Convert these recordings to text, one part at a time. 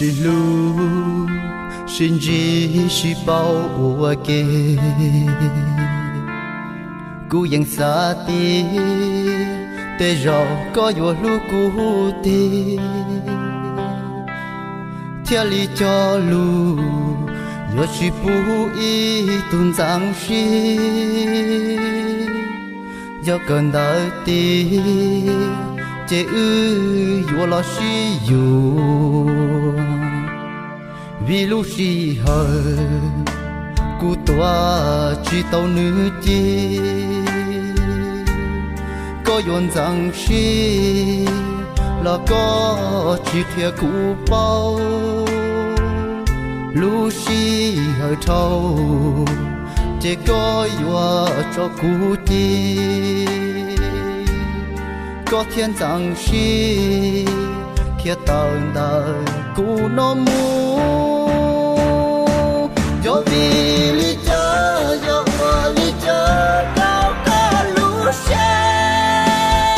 Sib hlub, sib ntsib, sib paub ua ke, kuv yeej xav tias tej zaum koj yuav hlub kuv tiag, thiaj li cog lus yuav tsis pub ib tug ntxeev siab. Yog kawm ntawv tiag ces wb yuav los sib yuav, vim lub sij hawm kuv tuav tsis tau nws ci. Koj yuav ntxeev siab los koj tsis qhia kuv paub, lub sij hawm dhau ces koj yuav tso kuv ci. Koj thiaj ntxeev siab khiav tawm ntawm kuv no mus. Yog vim li cas, yog ua li cas rau koj lub siab?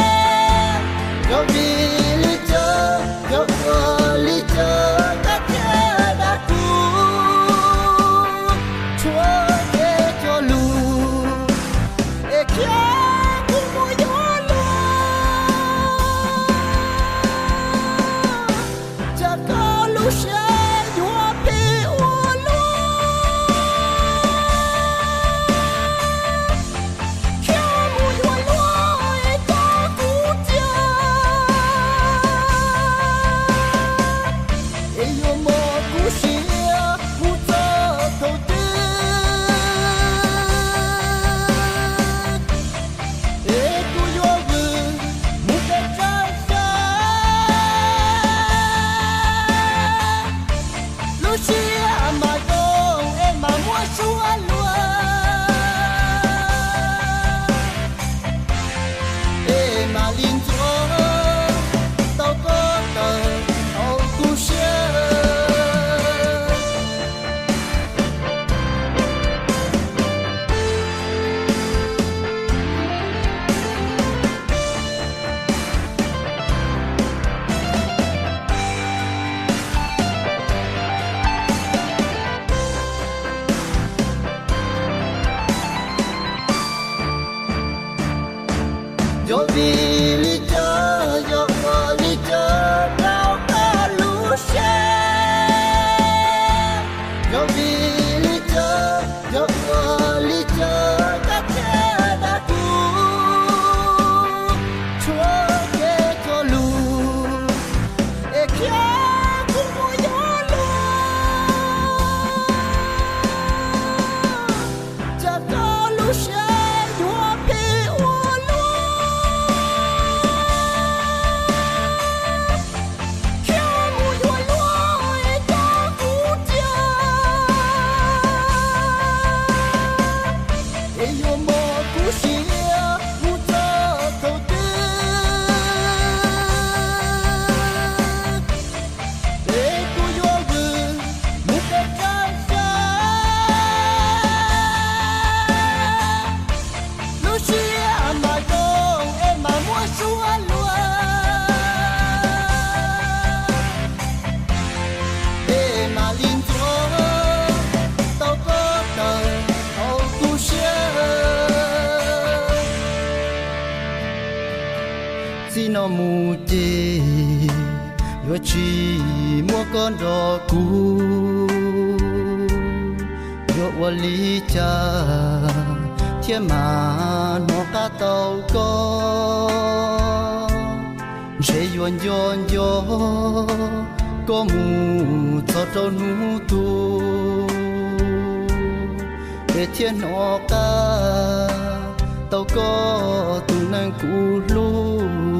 Yog vim li cas, yog ua li cas koj thiaj dag kuv, tshuav kev cog lus es khiav kuv mus yuav luag? Cas koj lub siab yuav phem ua luaj, khiav mus yuav luag es coj kuv cia, es yuav mos kuv siab mus txog thaum twg? Es kuv yuav vwm mus pem tsawg xyoo, lub siab mas zoo es mas muaj suab luag, es mam li ntxuav tau koj tawm hauv kuv siab. Yog vim li cas, yog ua li cas rau koj lub siab? Yog vim li cas, yog ua li cas koj thiaj dag kuv, tshuav kev cog lus es khiav kuv mus yuav luag? Cas koj lub siab yuav phem ua luaj, khiav mus yuav luag es coj kuv cia, es yuav mos kuv siab mus txog thaum twg? Es kuv yuav vwm mus pem tsawg xyoo, lub siab mas zoo es mas muaj suab luag, es mam li ntxuav tau koj tawm hauv kuv siab. Txij no mus ces yuav tsis muaj koj nrog kuv, yuav ua li cas thiaj mam hnov qab tau koj? Ntshe yuav nco nco koj mus txog rau hnub tuag, es thiaj hnov qab tau koj tus neeg kuv hlub.